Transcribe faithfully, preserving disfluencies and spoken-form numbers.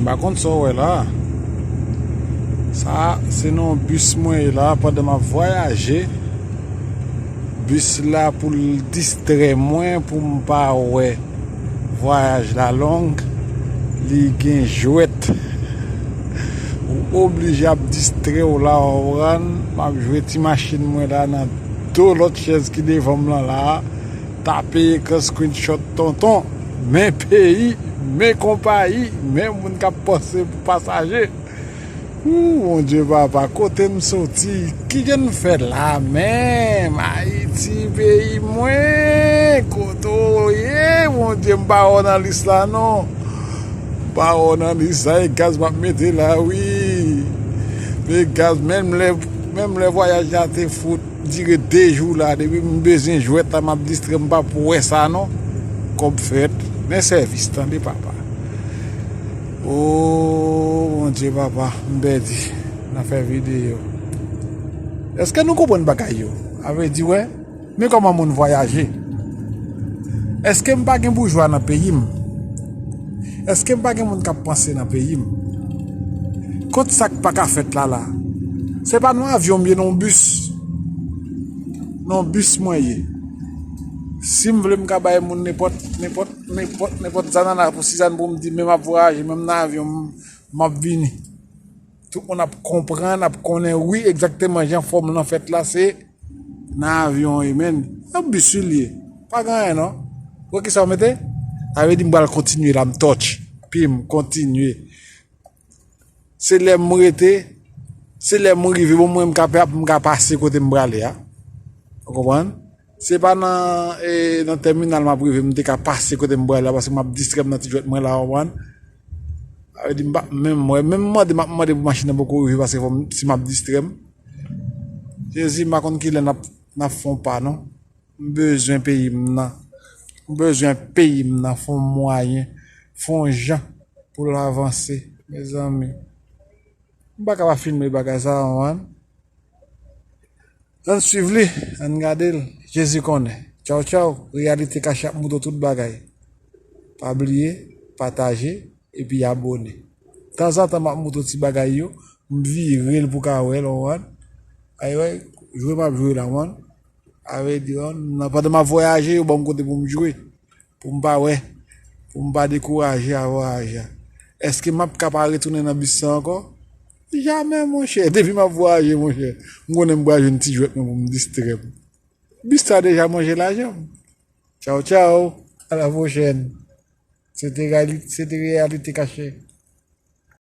M pa konn sa w wè la. Sa se nan yon bis mwen ye la pandan m ap vwayaje. Bis la pou l distrè mwen, pou m pa wè vwayaj la long, li gen jwèt. Ou oblije ap distrè w la, w konprann? M ap jwe ti machin mwen la nan do lòt chèz ki devan m lan la. Tape ekran screenshot tonton. Men peyi, men konpayi, men moun k ap panse pou pasaje. Ou, Bondye papa, kote m soti? Ki jan n fè la menm? Ayiti peyi mwen, kote w ye? Bondye, m pa wè w nan lis la non. M pa wè w nan lis la, e gaz m ap mete la wi. E gaz, menm lè, menm lè vwayaj la te fout dire de jou la, depi m bezwen jwèt la, m ap distrè m, m p ap wè sa non. Kòb fèt, men sèvis, tande papa. O Bondye papa, m pèdi nan fè videyo. Èske nou konprann bagay yo? A vle di, wè, men kòman moun vwayaje. Èske m pa gen boujwa nan peyi m? Èske m pa gen moun k ap panse nan peyi m? Kot sa k pa ka fèt la la? Se pa nan avyon m ye, nan yon bis. Nan yon bis mwen ye. Si m vle, m ka bay moun nenpòt, nenpòt, nenpòt, nenpòt zanana pou sizann pou m di, men m ap vwayaje, menm nan avyon m, m ap vini. Tout moun ap konprann, ap konnen, wi, egzakteman jan fòm lan fèt la, se nan avyon wi, men. Nan bis wi l ye. Pa gen anyen non. Wè kisa w mete? Sa vle di m pral kontinye la, m touch. Pi m kontinye. Se lè m rete, se lè m rive, bon, mwen m ka, m ka pase kote m prale a. Ou konprann? Se pa nan, e, nan tèminal m ap rive, m te ka pase kote m prale a, paske m ap distrè m nan ti jwèt mwen la, ou konprann? Sa vle di m pa menm wè, menm mande m ap mande pou machin nan poko rive, paske fò m, si m ap distrè m. Jezi, m pa konn kilè n ap, n ap fè yon pa non. M bezwen peyi m nan. M bezwen peyi m nan fè yon mwayen, fè yon jan pou l avanse, mezanmi. M pa ka pa filme bagay sa, ou konprann? Ann swiv li, ann gade l. Jezi konnen. Tchaw, tchaw. Reyalite kache ap moutre w tout bagay. Pa bliye, pataje, epi abòne. Tanzantan, m ap moutre w ti bagay yo. M vire l pou w ka wè l, ou konprann? Ay, wè, jwe m ap jwe la, ou konprann? A vle di, ou konprann, pandan m ap vwayaje, yo ban m kote pou m jwe. Pou m pa wè, pou m pa dekouraje a vwayaj la. Èske m ap ka pa retounen nan bis sa ankò? Jamè, monchè. Depi m ap vwayaje, monchè, m konnen m pral jwenn ti jwèt mwen pou m distrè m. Bis sa deja manje lajan m. Tchaw, tchaw. A la pwochèn. Se te reyali-, se te reyalite kache.